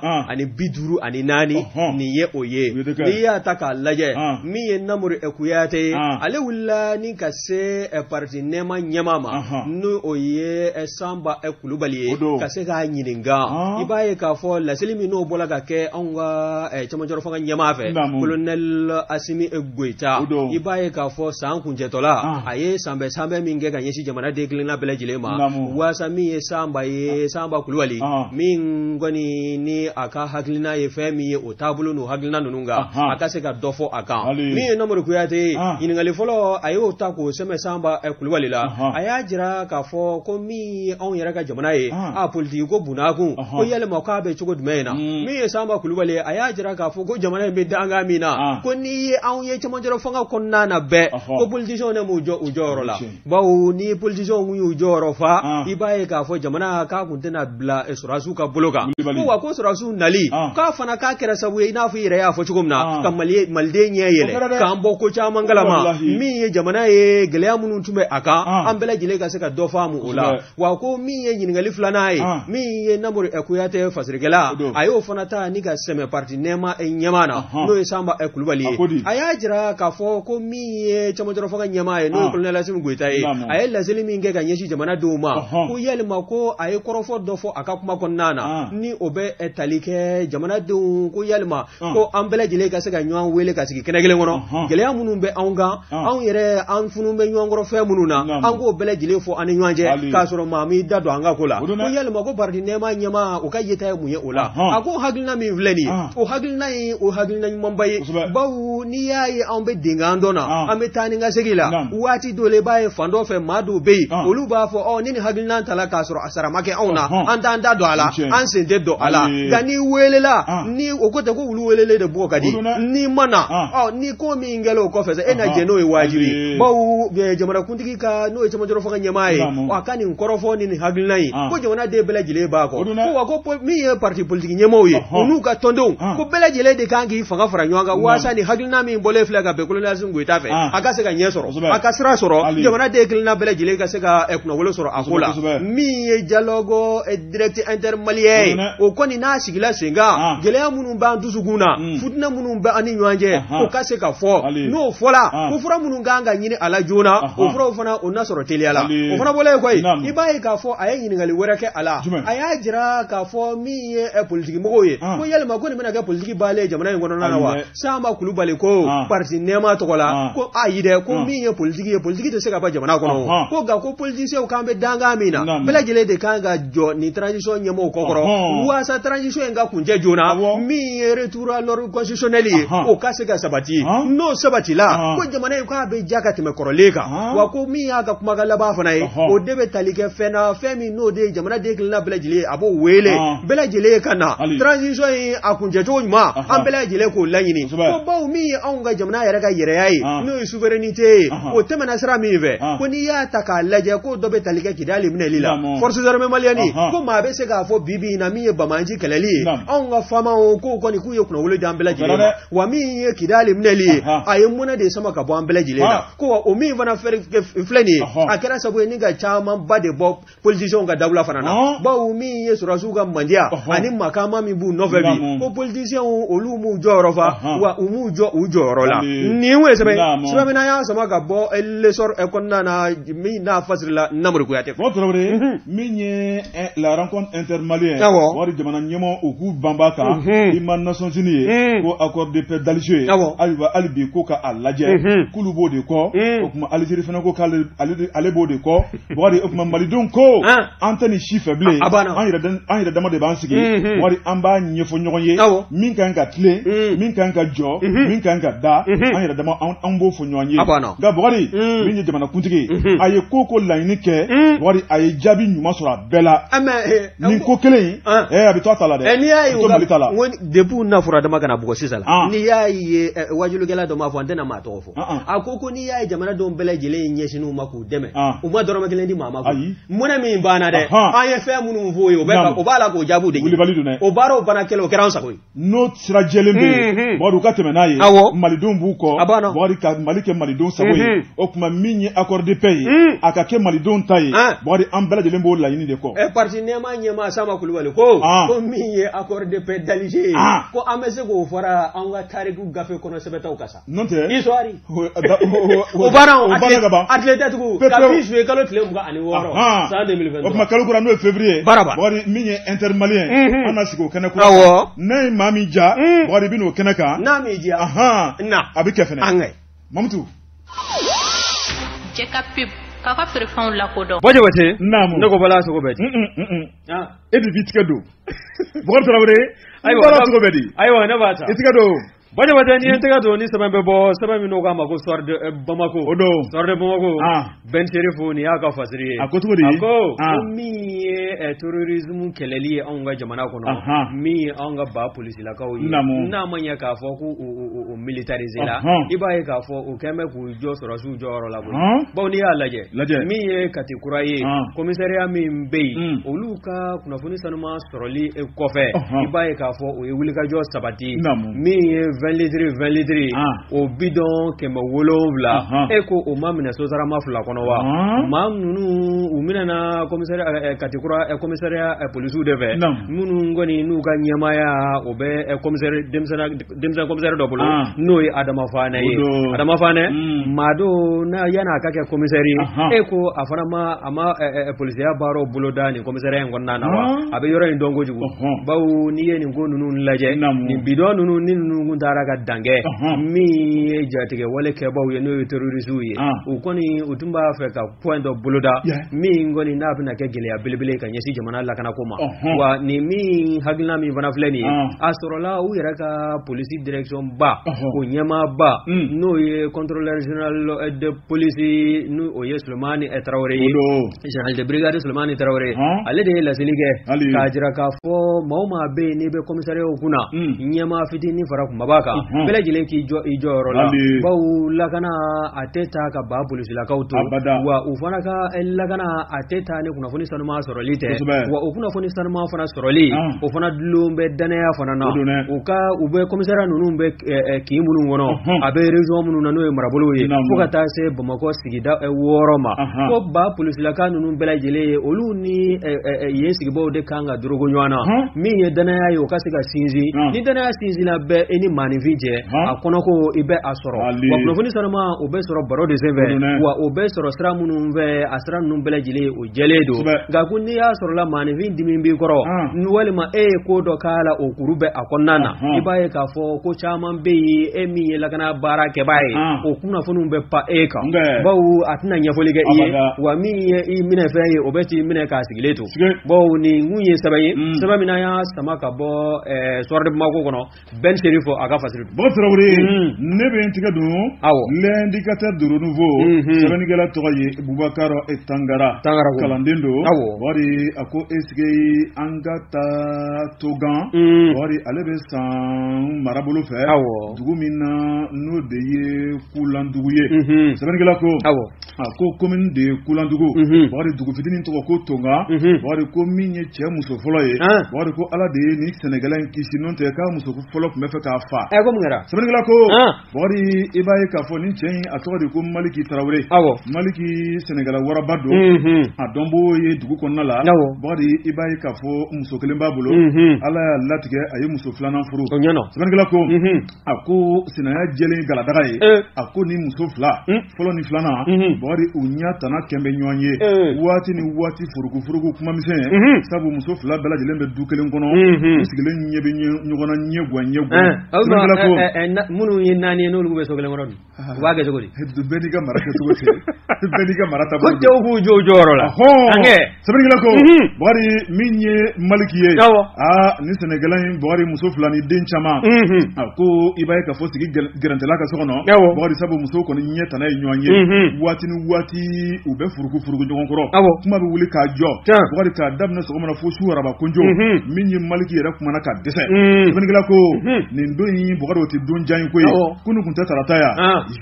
nin ye o ye. N'i y'a ta k'a lajɛ, min ye Namori Kuyate ye, ale wulila ni ka se parti nɛma ɲɛmaa ma, n'o o ye Sanba Kulubali ye, ka se k'a ɲininka. I b'a ye k'a fɔ laseli min n'o bɔra ka kɛ anw ka cɛmancɛrɔ fanga ɲɛmaa fɛ, colonel Asimi Goyita, i b'a ye k'a fɔ san kuncɛtɔla, a ye sanbɛ sanbɛ min kɛ ka ɲɛsin jamana den kelenna bɛɛ lajɛlen ma, waasa min ye Sanba ye, Sanba Kulubali, min kɔni ni a ka hakilina ye fɛn min ye, o taabolo n'o hakilina ninnu kan, a ka se ka dɔ fɔ a kan. Min ye Namori Kuyate ye, ɲininkali fɔlɔ a y'o ta k'o sɛmɛ Sanba Kulubali la. A y'a jira k'a fɔ ko min ye anw yɛrɛ ka jamana ye, a politiki ko bunakun, ko yalima k'a bɛ cogo jumɛn in na. Min ye Sanba Kulubali ye, a y'a jira k'a fɔ ko jamana in bɛ dankan min na, ko n'i ye anw ye cɛmancɛrɔ fanga kɔnɔna na bɛɛ, ko politiciens ne m'u jɔ u jɔyɔrɔ la, bawo ni politiciens kun y'u jɔyɔrɔ fa, i b'a ye k'a fɔ jamana k'a kun tɛna bila sɔrɔdasiw ka bolo kan. Ko wa ko sɔrɔdasiw nali k'a fana k'a kɛra sababu ye, i n'a fɔ i yɛrɛ y'a fɔ cogo min na, ka maliden ɲɛ yɛlɛ, k'an bɔ ko caman kalama. Min ye jamana ye, gɛlɛya minnu tun bɛ a kan, an bɛɛ lajɛlen ka se ka dɔ faamu o la. Wa ko min ye ɲininkali filanan ye, min ye Namori Kuyate fasirikɛla, a y'o fana ta ni ka sɛmɛ parti nɛma ɲɛmaa na, n'o ye Sanba Kulubali ye. A y'a jira k'a fɔ ko min ye cɛmancɛrɔ fanga ɲɛmaa ye, n'o ye colonel Assimi Goïta ye, a ye laseli min kɛ ka ɲɛsin jamanadenw ma, ko yalima ko a ye kɔrɔfɔ dɔ fɔ a ka kuma kɔnɔna na, ni o bɛ tali kɛ jamanadenw, ko yalima ko an bɛɛ lajɛlen ka se ka ɲɔgɔn wele ka sigi kɛnɛ kelen kɔnɔ, gɛlɛya minnu bɛ anw kan, anw yɛrɛ an funu bɛ ɲɔgɔn kɔrɔ fɛn minnu na, an k'o bɛɛ lajɛlen fɔ an ni ɲɔgɔn cɛ, k'a sɔrɔ maa m'i da don an ka ko la. Ko yalima ko parti nɛɛma ɲɛmaa, o ka yeta ye mun ye o la? A ko hakilina min filɛ nin ye, o hakilina ye o hakilina ɲumanba ye, bawo n'i y'a ye anw bɛ denkan dɔn na, an bɛ taa ni ka segin la, waati dɔ la i b'a ye fan dɔ fɛ maa dɔw bɛ yen, olu b'a fɔ ɔ ni nin hakilina tala k'a sɔrɔ a sara ma kɛ anw na, an t'an da don a la, an sen tɛ don a la. Nka n'i welela, ni o ko tɛ ko wulu welelen de bugɔ ka di, n'i ma na, ɔ ni ko min kɛla o kɔfɛ sa, e na jɛn n'o ye wajibi ye, bawo jamanakuntigi ka, n'o ye cɛmancɛrɔ fanga ɲɛmaa ye, a ka nin kɔrɔfɔ ni nin hakilina ye, ko jamanaden bɛɛ lajɛlen b'a kɔ, ko wa ko min ye parti politique ɲɛmaaw ye, u n'u ka tɔndenw, ko bɛɛ lajɛlen de kan k'i fanga fara ɲɔgɔn kan waasa ni hakilina min bɔlen filɛ ka bɛn colonel Assimi Goïta fɛ, a ka se ka ɲɛ sɔrɔ, a ka sira sɔrɔ, jamanaden kelenna bɛɛ lajɛlen ka se ka kunnawolo sɔrɔ a ko la. Min ye dialogue direct intermalien ye, o kɔni n'a sigila sen kan, gɛlɛya minnu b'an dusukun na, futinɛ minnu bɛ an ni ɲɔgɔn cɛ, o ka se ka fɔ. N'o fɔla, ko fura minnu kan ka ɲini a la joona, o furaw fana o na sɔrɔ teliya la. O fana bɔlen koyi, i b'a ye k'a fɔ a ye ɲininkali wɛrɛ kɛ a la. A y'a jira k'a fɔ min ye politiki mɔgɔw ye, ko yalima ko nin bɛna kɛ politiki bannen ye jamana in kɔnɔna na wa? Sama Kulubali ko parti nɛɛma tɔgɔ la, ko ayi dɛ, ko min ye politiki ye, politiki tɛ se ka ban jamana kɔnɔ, ko nka ko politiciens k'an bɛ dankan min na, bɛɛ lajɛlen de kan ka jɔ nin transition ɲɛmɔgɔw kɔkɔrɔ, waasa transition in ka kuncɛ joona, min ye retour à l'ordre constitutionnel ye, o ka se ka sabati. N'o sabatila, ko jamana in k'a bɛ ja ka tɛmɛ kɔrɔlen kan. Wa ko min y'a ka kumakan laban fana ye, o de bɛ tali kɛ fɛn na, fɛn min n'o de ye jamanaden kelenna bɛɛ lajɛlen, a b'o wele bɛɛ lajɛlen ka na transition in a kuncɛcogo ɲuman, an bɛɛ lajɛlen k'o laɲini. Ko bawo min ye anw ka jamana yɛrɛ ka yɛrɛya ye, n'o ye souveraineté ye, o tɛmɛna sira min fɛ, ko n'i y'a ta k'a lajɛ, k'o dɔ bɛ tali kɛ Kidali minɛli la, forces armées maliennes, ko maa bɛ se k'a fɔ bi bi in na min ye banbaanci kɛlɛli ye, anw ka faamaw k'o kɔni k'u ye kunnawolo di an bɛɛ lajɛlen ma. Wa min ye Kidali minɛli ye, a ye mɔnɛ de sama ka bɔ an bɛɛ lajɛlen na. Ko wa o min fana filɛ nin ye, a kɛra sababu ye ni ka camanba de bɔ politiciens ka dawula fana na, bawo min ye sɔrɔdasiw ka mandiya ani makama min b'u nɔfɛ bi, ko politiciens olu m'u jɔyɔrɔ fa, wa u m'u jɔ u jɔyɔrɔ la. Nin ye sɛbɛn sɛbɛn min n'an y'a sama ka bɔ L'Essor kɔnɔna na, min n'a fasirila Namori Kuyate. Bon Tarawele, min ye la rencontre intermalienne, wari jamana ɲɛmɔgɔ u k'u banba kan, i ma Nations Unies ye ko accord de paix d'Alger ye, ayiwa hali bi ko ka a lajɛ, k'olu b'o de kɔ. O tuma Algérie fana ko k'ale ale b'o de kɔ. Bɔgɔri, o tuma malidenw ko an tɛ nin si fɛ bilen, an yɛrɛ dama de b'an sigi, Bɔgɔri, an b'a ɲɛfɔ ɲɔgɔn ye, min kan ka tilen, min kan ka jɔ, min kan ka da, an yɛrɛ dama an b'o fɔ ɲɔgɔn ye. Nka Bɔgɔri, min ye jamanakuntigi ye, a ye ko laɲini kɛ, Bɔgɔri, a ye jaabi ɲuman sɔrɔ a bɛɛ la. Nin ko kelen in, a bɛ to a ta la dɛ. N'i y'a ye Mali ta la, depuis u na fura dama ka na bugɔ sisan la, n'i y'a ye wajulikɛla dɔ m'a fɔ, an tɛna maa tɔgɔ fɔ, a ko n'i y'a ye jamanadenw bɛɛ lajɛlen ɲɛsinn'u ma k'u dɛmɛ, u ma dɔrɔmɛ kelen di maa ma. Mɔnɛ min banna dɛ, an ye fɛn minnu f'o ye, o b'a la k'o jaabiw de ɲini. O baaraw bana kɛlɛ, o kɛra an sago ye. N'o sira jɛlen bɛ yen, Bɔgɔri, u ka tɛmɛ n'a ye, malidenw b'u kɔ, Bɔgɔri, ka Mali kɛ malidenw sago ye. O tuma min ye accord de paix ye, a ka kɛ malidenw ta ye, Bɔgɔri, an bɛɛ lajɛlen b'o laɲini de kɔ. Parti nɛɛma ɲɛmaa Sama Kulubali ko ko min ye accord de paix d'Alger ye, ko an bɛ se k'o fara an ka tariku gafe kɔnɔ sɛbɛntaw kan sa. N'o tɛ histoire o banna, a tile tɛ tugun kabi juillet kalo tile 26 san 2023. O tuma kalo kura n'o ye février, Bɔgɔri, min ye intermalien, an na sigi o kɛnɛ kura kan. N'a ye maa min ja, Bɔgɔri, i bɛ n'o kɛnɛ kan. N'a m'i diya, na a bɛ kɛ fɛnɛ. An kɛ Mamutu. Jɛ ka pub k'a ka feerefɛnw lakodɔn. Bɔ Jabate. Naamu. Ne ko bala sogo bɛ di. E de b'i tigɛ don. Bɔgɔri Tarawele. Ayiwa, bala sogo bɛ di. Ayiwa, ne b'a ta. I tigɛ don. Bɔ Jabate, n'i ye n tɛgɛ don ni sɛbɛn bɛ bɔ, sɛbɛn min n'o k'a ma ko Soir de Bamako. O don. Soir de Bamako. Ben Chérif, nin y'a ka fasiri ye. A ko cogo di? A ko min ye terrorisme kɛlɛli ye anw ka jamana kɔnɔ, min ye anw ka ba polisilakaw ye. N'a ma ɲɛ k'a fɔ ko o militarisé la, i b'a ye k'a fɔ o kɛn bɛ k'u jɔ sɔrɔdasiw jɔyɔrɔ la koyi. Bawo n'i y'a lajɛ, min ye Kati kura ye, commissariat min bɛ yen, olu ka kunnafoni sanuman sɔrɔli kɔfɛ, i b'a ye k'a fɔ o ye wulikajɔ sabati. Min ye 20 litres 20 litres o bidon 700 e ko o ma minɛ Sotarama 2 kɔnɔ wa maa ninnu u minɛna commissariat Katikura commissariat polisiw de fɛ minnu kɔni n'u ka ɲɛmaaya o bɛ commissaire denmisɛn commissaire dɔ bolo n'o ye Adama Fanɛ ye. Adama Fanɛ maa don n'a yan'a ka kɛ commissaire ye e ko a fana ma a ma polisiya baaraw boloda nin commissariat in kɔnɔna na wa a bɛ yɔrɔ in dɔn kojugu bawo n'i ye nin ko ninnu lajɛ nin bidon ninnu ni ninnu kun taara ka dankɛ min ye jatigɛ wale kɛbaw ye n'o ye terroristew ye u kɔni u tun b'a fɛ ka point dɔ boloda min kɔni n'a bɛna kɛ gɛlɛya belebele ka ɲɛsin jamana lakanako ma wa nin min hakilina min fana filɛ nin ye a sɔrɔla u yɛrɛ ka polisi direction ba o ɲɛmaaba n'o ye contrôleur général de police n'o ye Sulemani Tarawele ye général de brigade Sulemani Tarawele ale de ye laseli kɛ k'a jira k'a fɔ maa o maa bɛ yen n'i bɛ commissariat kunna ɲɛmaa fitinin fara kunbaba kan bɛɛ lajɛlen k'i jɔ i jɔyɔrɔ la bawo lakana a tɛ taa ka ba polisilakaw to wa u fana ka lakana a tɛ taa ni kunnafoni sanuman sɔrɔli tɛ wa o kunnafoni sanuman fana sɔrɔli o fana dulon bɛ danaya fana na u ka u bɛ commissariat ninnu bɛ kin minnu kɔnɔ a bɛ région minnu na n'o ye marabolow ye fo ka taa se Bamakɔ sigida 6 ma ko ba polisilaka ninnu bɛɛ lajɛlen ye olu ni yen sigibaw de kan ka dorogo ɲɔgɔn na min ye danaya ye o ka se ka sinsin ni danaya sinsinna bɛɛ e ni maaninfin cɛ a kɔnɔko i bɛ a sɔrɔ wa kunnafoni sanuman o bɛ sɔrɔ baro de senfɛ wa o bɛ sɔrɔ sira minnu fɛ a sira ninnu bɛɛ lajɛlen o jɛlen don nka ko n'i y'a sɔrɔla maaninfin dimi b'i kɔrɔ walima e ye ko dɔ k'a la o kuru bɛ a kɔnɔna na i b'a ye k'a fɔ ko caman bɛ yen e min ye lakana baara kɛbaa ye o kunnafoniw bɛ pan e kan bawo a tɛna ɲɛfɔli kɛ i ye wa min ye i minɛ fɛn ye o bɛ t'i minɛ k'a sigilen to bawo nin kun ye sɛbɛn ye sɛbɛn min n'an y'a sama ka bɔ Soir de Bamako kɔnɔ Ben Serifo a ka fasiri don. Bɔkari Tarawele ne bɛ n tigɛ don. Awɔ. L'indicateur du renouveau. Sɛbɛnnikɛla tɔgɔ ye Bubakar Tangara. Tangara ko. Kalanden don. Awɔ. Bakari a ko est-ce que an ka taa Togan. Bakari ale bɛ San marabolo fɛ. Awɔ. Dugu min na n'o de ye Kulandugu ye. Sɛbɛnnikɛla ko. Awɔ. A ko commune de Kulandugu. Bakari dugu fitinin tɔgɔ ko Tonga. Bakari ko min ye cɛ muso fɔlɔ ye. Bakari ko Ala de ye nin sɛnɛkɛla in kisi n'o tɛ k'a muso fɔlɔ tun bɛ fɛ k'a fa. Ɛ ko mun kɛra? Sɛbɛnnikɛla ko. Bakari i b'a ye k'a fɔ nin cɛ in a tɔgɔ de ko Maliki Tarawele. Awɔ. Maliki sɛnɛkɛla waraba don. A dɔnbo ye dugu kɔnɔna la. Awɔ. Bakari i b'a ye k'a fɔ muso kelen b'a bolo. Ala y'a latigɛ a ye muso filanan furu. O ɲɛna. Sɛbɛnnikɛla ko. A ko sinaya jɛlen galadaga ye. A ko ni muso fila. Fɔlɔ ni filanan. Bakari u ɲɛ tana kɛn bɛ ɲɔgɔn ye. Waati ni waati furukufuruku kuma misɛn. Sabu muso fila bɛɛ lajɛlen bɛ du kelen kɔnɔ. U sigilen ɲɛ bɛ ɲɔgɔn na ɲɛ guwan ɲɛ guwan. Sɛbɛnnikɛla ko. Minnu ye naani ye n'olu bɛ so kelen kɔnɔ dun? U b'a kɛ cogo di? Bɛɛ n'i ka mara kɛcogo cɛ. Bɛɛ n'i ka mara taabolo. Ko cɛw k'u jɔ u jɔyɔrɔ la. An kɛ. Sɛbɛnnikɛla ko. Bakari min ye Maliki ye. Awɔ. Aa nin sɛnɛkɛla in Bakari muso fila ni den caman. A ko i b'a ye k'a fɔ sigi gɛrɛntɛla ka so kɔnɔ. Awɔ. Bakari sabu musow kɔni ɲɛ tana ye ɲɔgɔn ye. Waati ni waati u bɛ furuku furuku ɲɔgɔn kɔrɔ. Awɔ. Kuma bɛ wuli k'a jɔ. Bakari k'a daminɛ sɔgɔma na fo su araba konjo. Min ye Maliki yɛrɛ kumana ka dɛsɛ. Sɛbɛnnikɛla ko nin don in Bakari o tɛ don jan ye koyi. Kunun tun tɛ tarata ya.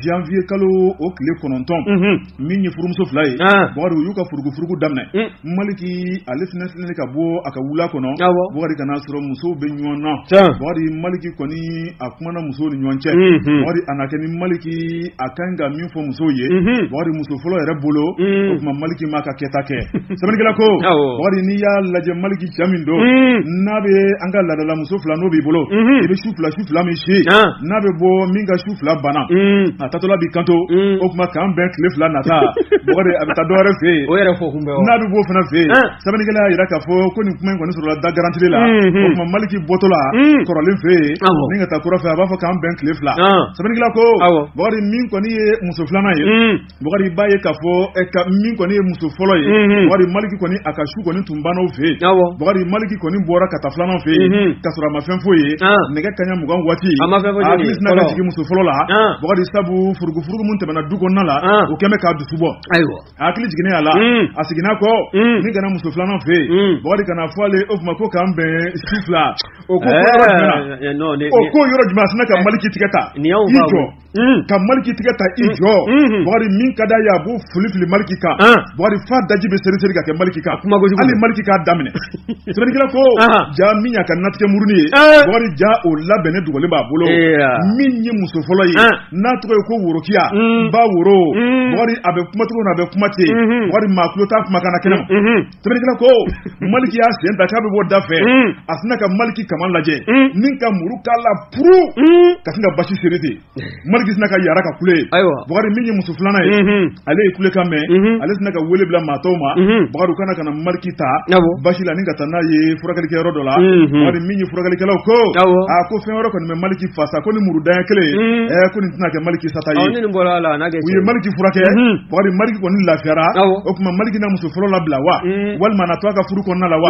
Janvier kalo o tile 9 min ye furumuso fila ye. Bakari u y'u ka furuku furuku daminɛ. Maliki ale fana filɛ ka bɔ a ka wula kɔnɔ. Bakari ka n'a sɔrɔ musow bɛ ɲɔgɔn na. Bakari Maliki kɔni a kumana musow ni ɲɔgɔn cɛ. Bakari a na kɛ ni Maliki a kan ka min fɔ musow ye. Bakari muso fɔlɔ yɛrɛ bolo. O tuma Maliki m'a ka kɛta kɛ. Sɛbɛnnikɛla ko. Bakari n'i y'a lajɛ Maliki cɛ min don. N'a bɛ an ka laadala muso fila n'o b'i bolo. I bɛ su fila min si. N'a bɛ bɔ min ka su fila banna. A taatɔla b'i kanto. O tuma k'an bɛn tile fila nata. Bakari a bɛ taa dɔ wɛrɛ fɛ yen. O yɛrɛ fɔ kun bɛ wa. N'a bɛ bɔ o fana fɛ yen. Sɛbɛnnikɛla y'a jira k'a fɔ ko nin kuma in kɔni sɔrɔla da garantili la. O tuma Maliki bɔtɔ la. Kɔrɔlen fɛ yen. Ni ka taa kura fɛ a b'a fɔ k'an bɛn tile fila. Sɛbɛnnikɛla ko. Bakari min kɔni ye muso filanan ye. Bakari i b'a ye k'a fɔ min kɔni ye muso fɔlɔ ye. Bakari Maliki kɔni a ka su kɔni tun banna o fɛ yen. Bakari Maliki kɔni bɔra ka taa filanan fɛ yen. K'a sɔrɔ a ma fɛn f'o ye. Nɛgɛ kanɲɛ 20 waati. A ma fɛn fɔ jɔn ye. A hakili sina ka jigin muso fɔlɔ la. Bakari sabu furukufuruku min tɛmɛna du kɔnɔna la. O kɛn bɛ k'a dusu bɔ. Ayiwa. A hakili jiginnen a la. A seginna kɔ. Ni kana muso filanan fɛ yen, Bakari kana fɔ ale o tuma ko k'an bɛn su fila. O ko yɔrɔ jumɛn na? O ko yɔrɔ jumɛn? A sina ka Maliki tigɛ ta i jɔ, ka Maliki tigɛ ta i jɔ. Bakari min ka d'a ye, a b'o fili fili Maliki kan. Bakari fa daji bɛ seri seri ka kɛ Maliki kan, hali Maliki k'a daminɛ. Sɛbɛnnikɛla ko ja min y'a ka natigɛ muruni ye, Bakari ja o labɛnnen dogolen b'a bolo. Min ye muso fɔlɔ ye, n'a tɔgɔ ye ko Worokiya ba Woro, Bakari a bɛ kuma cogo min na, a bɛ kuma ten. Bakari maa tulo t'a kumakan na kɛnɛ ma. Sɛbɛnnikɛla ko Maliki y'a sen ta k'a bɛ bɔ da fɛ, a sina ka Maliki kaman lajɛ ni ka muru k'a la puru ka sin ka basi seri ten. Maliki sina ka yara ka kule. Bakari min ye muso filanan ye, ale ye kulekan mɛn, ale sina ka wele bila maa tɔw ma. Bakari u kana ka na Maliki ta basi la ni ka taa n'a ye furakɛlikɛyɔrɔ dɔ la. Bakari min ye furakɛlikɛlaw ko a ko fɛn wɛrɛ kɔni bɛ Maliki fasa, ko ni muru danya kelen ko nin tɛna kɛ Maliki sata ye. U ye Maliki furakɛ. Bakari Maliki kɔni lafiyara. O tuma Maliki na muso fɔlɔ labila wa, walima na to a ka furu kɔnɔna la wa?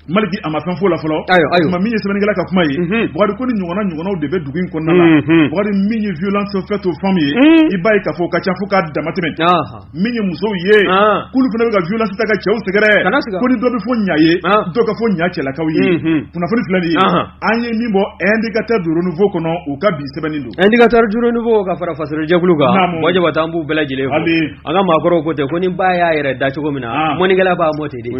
Maliki a ma fɛn fɔ la fɔlɔ. O tuma min ye sɛbɛnnikɛla ka kuma ye, Bakari ko ni ɲɔgɔnna ɲɔgɔnnaw de bɛ dugu in kɔnɔna la. Bakari min ye violence faite aux femmes ye, i b'a ye k'a fɔ o ka ca fo k'a dama tɛmɛ. Min ye musow ye, k'olu fana bɛ ka violence ta ka cɛw sɛgɛrɛ, ko ni dɔ bɛ fɔ ɲa ye, dɔ ka fɔ ɲa cɛlakaw ye. Kunnafoni filɛ nin ye, an ye min bɔ Indicateur du Renouveau kɔnɔ, u ka bi sɛbɛnni don. Indicateur du Renouveau ka fara fasojɛkulu kan, Bɔjabata, an b'u bɛɛ lajɛlen fo. An ka maakɔrɔw ko ten ko ni ba y'a yɛrɛ da cogo min na, mɔnikɛla b'a mɔ ten de.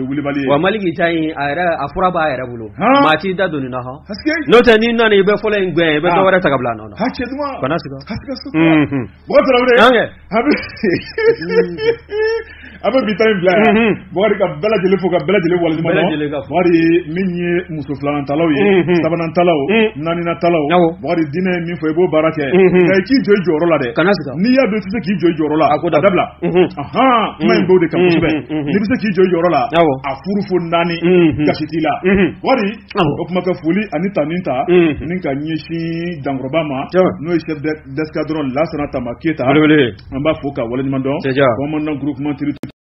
Wa Maliki ta in, a yɛrɛ a fura b'a yɛrɛ bolo, maa t'i da don nin na hɔn. N'o tɛ, n'i nana i bɛ fɔlɔ in gɛn, i bɛ dɔ wɛrɛ ta ka bila a nɔ na. Kana siga. Mɔgɔ Tarawele, a bɛ bi ta in bila yan. Bakari ka bɛɛ lajɛlen fo ka bɛɛ lajɛlen waleɲuman dɔn. Bakari min ye muso filanan talaw ye, sabanan talaw, naaninan talaw, Bakari diinɛ ye min fɔ, i b'o baara kɛ, nka i k'i jɔ i jɔyɔrɔ la dɛ. N'i y'a dɔn i tɛ se k'i jɔ i jɔyɔrɔ la, a dabila. Kuma in b'o de kan kosɛbɛ. N'i bɛ se k'i jɔ i jɔyɔrɔ la, a furu fo naani, gasi t'i la. Bakari o kuma ka foli ani tani ta ni ka ɲɛsin dankɔrɔba ma, n'o ye chef d'escadron Lasana Tamba Keyita, an b'a fo ka waleɲuman dɔn, commandant groupement territorial.